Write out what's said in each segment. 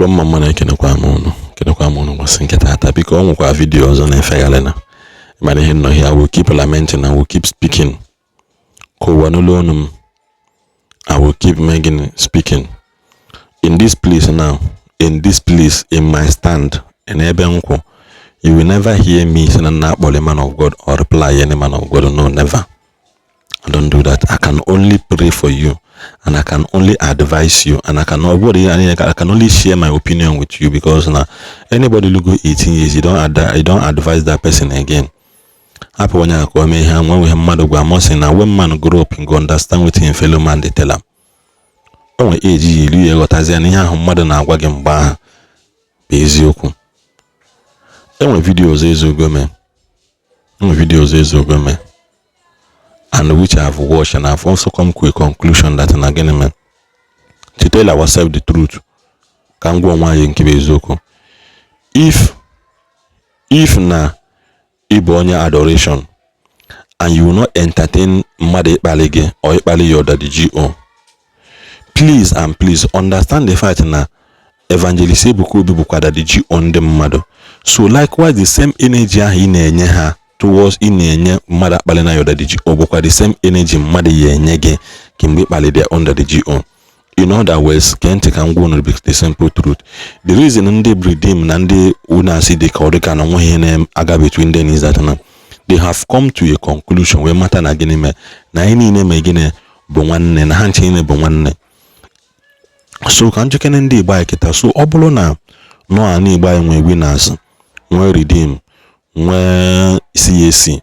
Igbo mma mma, na-ekenekwa m ụnụ, kenekwa m ụnụ ụbọchị nke taata. Biko, ọ nwekwa video ọzọ na-efegharị na mana ihe nọ here. I will keep lamenting, I will keep speaking ka ụwa n'ụlọ ọnụ m. I will keep making speaking in this place now, in this place, in my stand, in ebe nkwụ. You will never hear me say na nna akpọrọ man of God or reply any man of God. No, never. I don't do that. I can only pray for you and I can only advise you and I can only share my opinion with you, because now anybody look go 18 years, you don't advise that person again. Hapụ onye a ka o mee ihe nwa nwe mmadụ gwa mọ sị na when man grow up, go understand wetin him fellow man dey tell am. O nwere age ya ilu ya ghọtazie na ihe ahụ mmadụ na-agwa gị mgbe ahụ bụ eziokwu. Enwere video ọzọ Ezeugo mee, enwere video ọzọ Ezeugo mee and which I have watched, and I've also come to a conclusion that na gịnị mere, to tell ourselves the truth, ka m gwa onwe anyị nke bụ eziokwu. If na ị bụ onye adoration and you will not entertain mmadụ ịkpali gị or ịkpali your daddy G.O., please and please understand the fact na Evangelist Ebuka Obi bụkwa daddy G.O. ndị mmadụ. So likewise, the same energy ahụ ị na-enye ha towards ị na-enye mmadụ akpali na your daddy G.O. bụkwa the same energy mmadụ ya enye gị kemgbe ịkpali their own daddy G.O. In other words, gee ntị ka m gwa unu the simple truth. The reason ndị Redeem na ndị Winners dị ka ọ dị ka na onweghị ihe na-aga between them is that na they have come to a conclusion wee mata na gịnị mee, na anyị niile mee gịnị bụ nwanne, na ha nche niile bụ nwanne. So ka njikere ndị Igbo anyị kịta. So ọ bụrụ na nọ ala Igbo anyị nwee Winners, nwee Redeem, nwee CAC,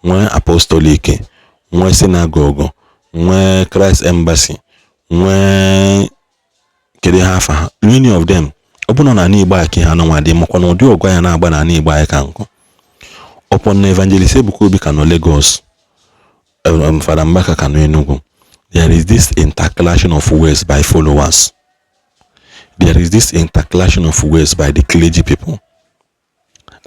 nwee Apostolic, nwee Synagogue, nwee Christ Embassy, nwee kedu ha afa ha, many of them, ọ bụrụ na n'ala Igbo anyị ka ha nọnwa dị, makwa na ụdị ọgụ anyị na-agba n'ala Igbo anyị ka nkụ ọpọ na Evangelist Ebuka Obi ka nọ Lagos, Fada Mbaka ka nọ Enugu. There is this interclashing of words by followers, there is this interclashing of words by the clergy people.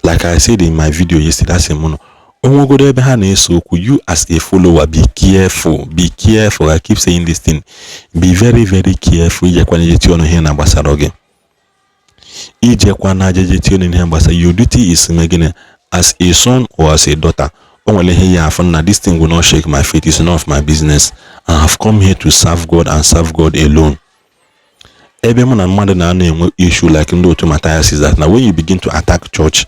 Like I said in my video yesterday, asị m onwegodo ebe ha na-ese okwu, you as a follower, be careful, be careful. I keep saying this thing, be very, very careful. Ijekwana eje tie ọnụ ihe na gbasara gị, ijekwana ajeje tie ọnụ ihe gbasara. Your duty is ime gịnị as a son or as a daughter? O nwere ihe ya afọ na this thing will not shake my faith. It's none of my business. I have come here to serve God and serve God alone. Ebe mụ na mmadụ na-anọ enwe issue like ndị otu Matthias is that na when you begin to attack church,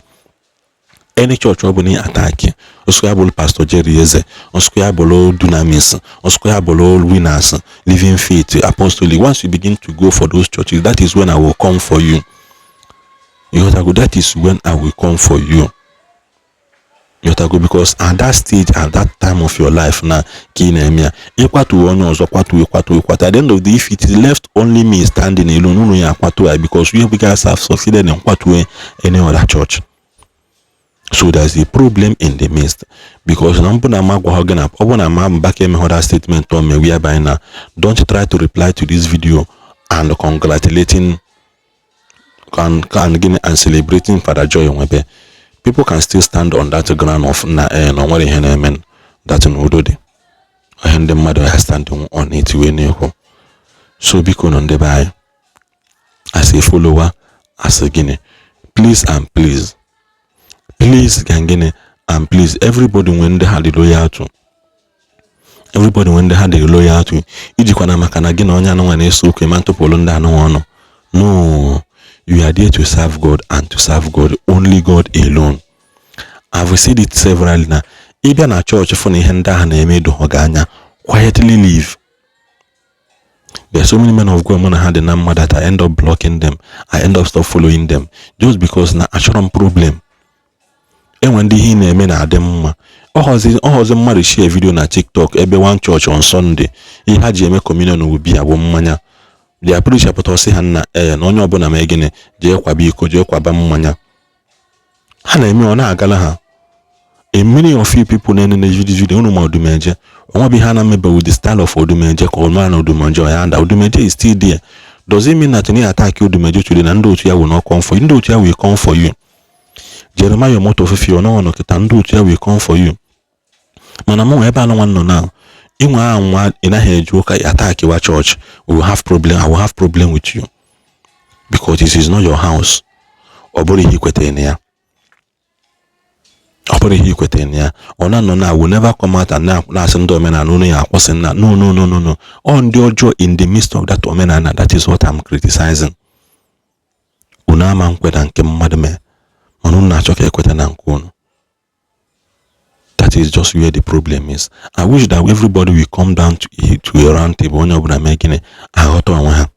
any church ọ bụla ị attack, ọsụkwa ya bụrụ Pastor Jerry Eze, ọsụkwa ya bụrụ Dunamis, ọsụkwa ya bụrụ Winners, Living Faith, Apostolic, once you begin to go for those churches, that is when I will come for you. You go, that is when I will come for you. You go, because at that stage, at that time of your life na ka ị na-eme ya, ịkwatuo onye ọzọ, kwatuo, ịkwatuo, ịkwatuo, at the end of the day, if it is left only me standing alone, unu ya akwatuo ya, because you guys have succeeded in kwatuo any other church. So there's a problem in the midst, because na mbụ na ma gwa gị na ọ bụ na ma Mbaka emeghe that statement o me whereby na don't try to reply to this video and congratulating and gịnị and celebrating Father Joy Nwebe, people can still stand on that ground of na na o nwere ihe na-eme, that na udo dị, ihe ndị mmadụ ya stand on it wee na-ekwu. So biko nọ ndị be anyị, as a follower, as a gịnị, please and please, please and gịnị and please, everybody nwere ndị ha dị loyal to, everybody nwere ndị ha dị loyal to. Ijikwana maka na gị na onye anụnwa na-eso okwu ma ntụpụrụ ndị anụnwa ọnụ. No, you are there to serve God and to serve God, only God alone. I've said it severally na ịbịa na chọọchị fụ na ihe ndị ahụ na-eme edoghị gị anya, quietly leave. There are so many men of God mụ na ha dị na mma that I end up blocking them, I end up stop following them just because na achọrọ m problem. Enwe ndị ihe ị na-eme na-adị mma. Ọghọzi mmadụ share video na TikTok ebe one church on Sunday, ihe ha ji eme communion wu biya bụ mmanya. Their preacher pụta ọsị ha nna ee na onye ọbụla mee gịnị, jee kwaba iko, jee kwaba mmanya. Ha na-eme ọ na-agala ha. A many of you people na-enene video unu ma Odumeje onwebi ha na-emebe with the style of Odumeje ka ọ na Odumeje ọ ya nda. Odumeje is still there. Does it mean that na attack Odumeje today na ndị otu ya will not come for you? Ndị otu ya will come for you. Jeremiah Omoto Ofefe ọ nọ kịta, ndị otu ya will come for you. Mana mụ ebe anụ nwa nọ na inwe anwa, ị naghị eji ụka attack wa church, we will have problem. I will have problem with you. Because it is not your house. Ọ bụrụ ihe ikwetara na ya, ọ bụrụ ihe ikwetara na ya, ọ na-anọ na will never come out and na-asị ndị omenala unu ya akwụsị nna. No, no, no, no, no. Ọ ndị ọjọọ in the midst of that omenala, that is what I'm criticizing. Unu ama nkwe na nke mmadụ mee, mana unu na-achọ ka ekweta na nke unu. That is just where the problem is. I wish that everybody will come down to a round table. Onye ọbụla mee gịnị, aghọta onwe ha.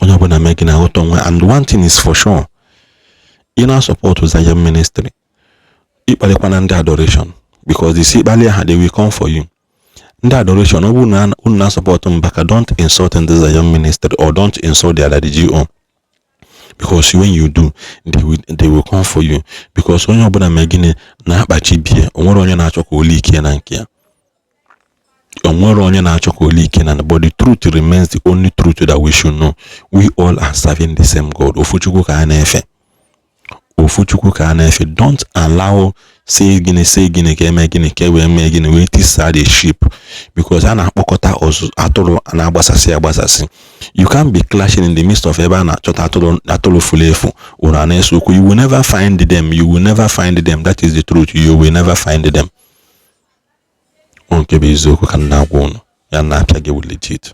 Onye ọbụla mee gịnị, aghọta onwe. And one thing is for sure, ị na-support Zion Ministry, ịkpalikwana ndị adoration, because the si ịkpali ha, they will come for you. Ndị adoration, ọ bụrụ na unu na-support Mbaka, don't insult ndị Zion Ministry or don't insult their Daddy G.O., because when you do, they will come for you, because onye ọbụla mee gịnị, na-akpachi bie. O nwere onye na-achọ ka ole ike na nke ya, o nwere onye na-achọ ka ole ike na, but the truth remains the only truth that we should know. We all are serving the same God. Ofu Chukwu ka a na-efe, ofu Chukwu ka a na-efe. Don't allow say gịnị, say gịnị, ka eme gịnị, ka e wee mee gịnị, wee tisa the sheep, because a na-akpọkọta ọzụ atụrụ a na-agbasasị agbasasị. You can't be clashing in the midst of ebe a na-achọta atụrụ. Atụrụ furu efu, unu a na-ese okwu. You will never find them. You will never find them. That is the truth. You will never find them. Ọ nke bụ eziokwu ka m na-agwa unu ya na-apịa gị with legit.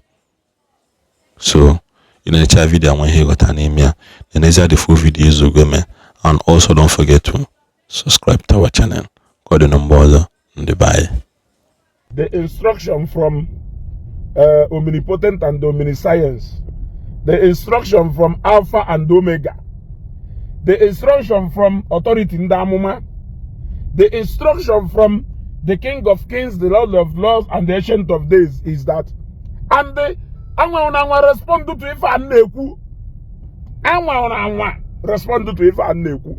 So ị na-eche video nwe ihe ịghọta n'ime ya, n'ezie the full video ezugo eme. And also, don't forget to subscribe to our channel. Ka ọ dị na mgbe ọzọ, ndị be anyị. The instruction from omnipotent and omniscience, the instruction from Alpha and Omega, the instruction from authority ndị amụma, the instruction from the King of Kings, the Lord of Lords, and the Ancient of Days is that, and the anwa na anwa respond to ife a na-ekwu, anwa na anwa respond to ife a na-ekwu.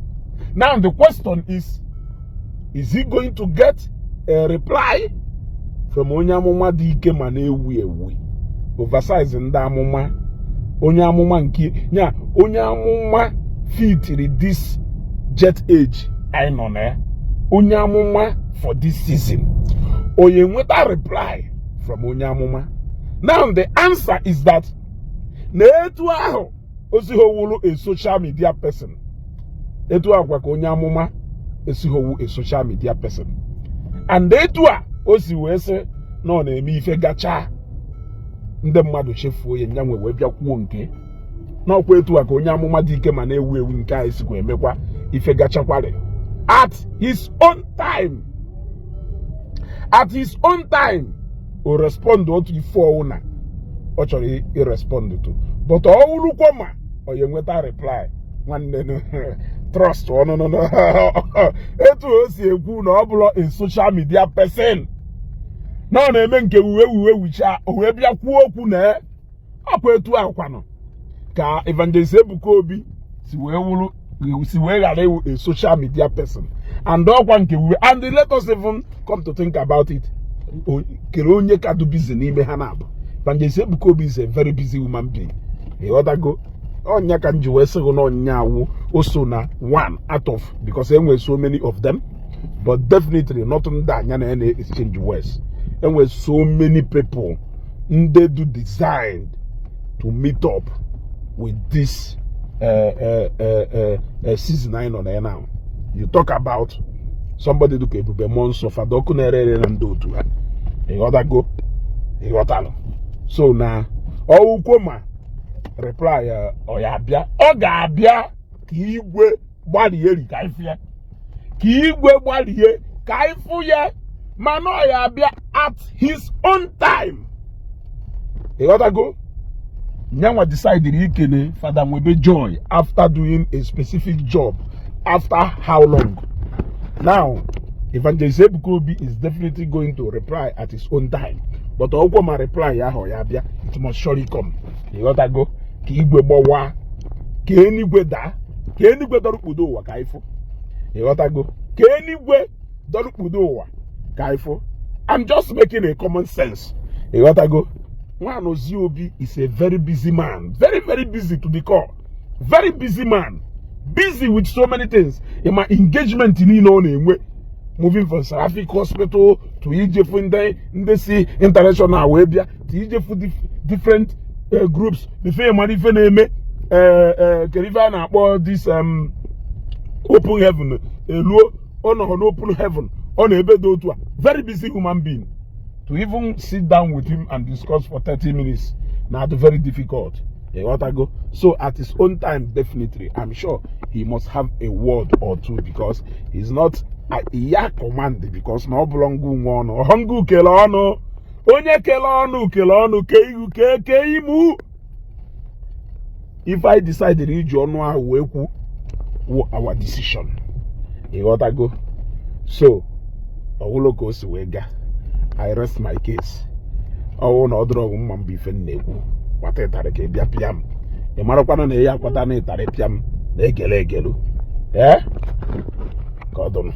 Now the question is he going to get a reply from onye amụma dị ike ma na-ewu ewu, oversize ndị amụma, onye amụma nke ya, onye amụma fitiri this jet age anyị nọ na ya, onye amụma for this season? Onye nweta reply from onye amụma? Now the answer is that na etu ahụ osigowulu a social media person, etu akwa ka onye amụma esighowu a social media person, and etu a o si wee sị na ọ na-eme ife gachaa, ndị mmadụ chefuo ya, nyanwe wee bịa kwuo nke n'ọkwa, etu a ka onye amụma dị ike ma na-ewu ewu nke anyị sikwa emekwa ife gachakwarị at his own time. At his own time, o respond otu ife ọwụna ọ chọrọ irespond to, but ọ wụrụkwa ma ọ ya enweta reply. Nwanne, trust ọnụnụ etu o si ekwu na ọ bụrụ a social media person, na ọ na-eme nke wuwe wuwe wucha, o wee bịa kwuo okwu na ọkwa etu akwanụ ka Evangelist Ebuka Obi si wee wụrụ, si wee ghara iwu a social media person, and ọkwa nke wuwe. And let us even come to think about it, kere onye ka dị busy n'ime ha na-abụ? Evangelist Ebuka Obi is a very busy human being. Ịghọtago? Ọnya ka m ji wee sị gị na ọnya awụ o so na one out of, because enwere so many of them, but definitely not ndị anya na na exchange words. Enwere so many people ndị do designed to meet up with this season anyị nọ na ya now. You talk about somebody dịka Ebube Mmụọ Nsọ, Fada ọkụ na-ere ere na ndị otu ha. Ịghọtago? Ịghọtalụ? So na ọwụkwo ma reply ọ ya abịa, ọ ga-abịa ka igwe gbarie ri ka anyị ya, ka igwe gbarie ka anyị fụ ya, mana ọ ya abịa at his own time. Ịghọtago? Nyanwa decided ikene Fada Nwebe Joy after doing a specific job after how long? Now Evangelist Ebuka Obi is definitely going to reply at his own time, but ọgwọ ma reply ahụ ya abịa, it must surely come. Ịghọtago? Ka igwe gbawa, ka enigwe daa, ka enigwe dọrọkpudo ụwa ka anyị fụ. Ịghọtago? Ka enigwe dọrọkpudo ụwa ka anyị fụ. I'm just making a common sense. Ịghọtago? Nwaanozie Obi is a very busy man, very, very busy to the core, very busy man, busy with so many things. Ịma engagement niile ọ na-enwe, moving from Seraphic Hospital to ijefu ndị si international wee bịa, to ijefu different groups before ịmara ife na-eme. Kedu ife a na-akpọ this open heaven eluo? Ọ nọ n'open heaven, ọ na-ebe dị otu a. Very busy human being. To even sit down with him and discuss for 30 minutes na very difficult, ịghọtago? So at his own time, definitely, I'm sure he must have a word or two, because he's not ya command, because na ọ bụrụ ngụ nwe ọnụ, ọhọngụ kele ọnụ, onye kele ọnụ, kele ọnụ, kee ihu, kee kee imu. If I decided iji ọnụ ahụ wee kwu wụ our decision, ịghọtago? So ọwụlụ ka o si wee gaa. I rest my case. Ọwụ na ọ dịrọ ọgwụ mma mbụ ife m na-ekwu, kwata ịtarị ka ị bịa pịa m. Ị marakwana na ya akwata na ịtarị pịa m na egele egelu ee ka ọ dụrụ.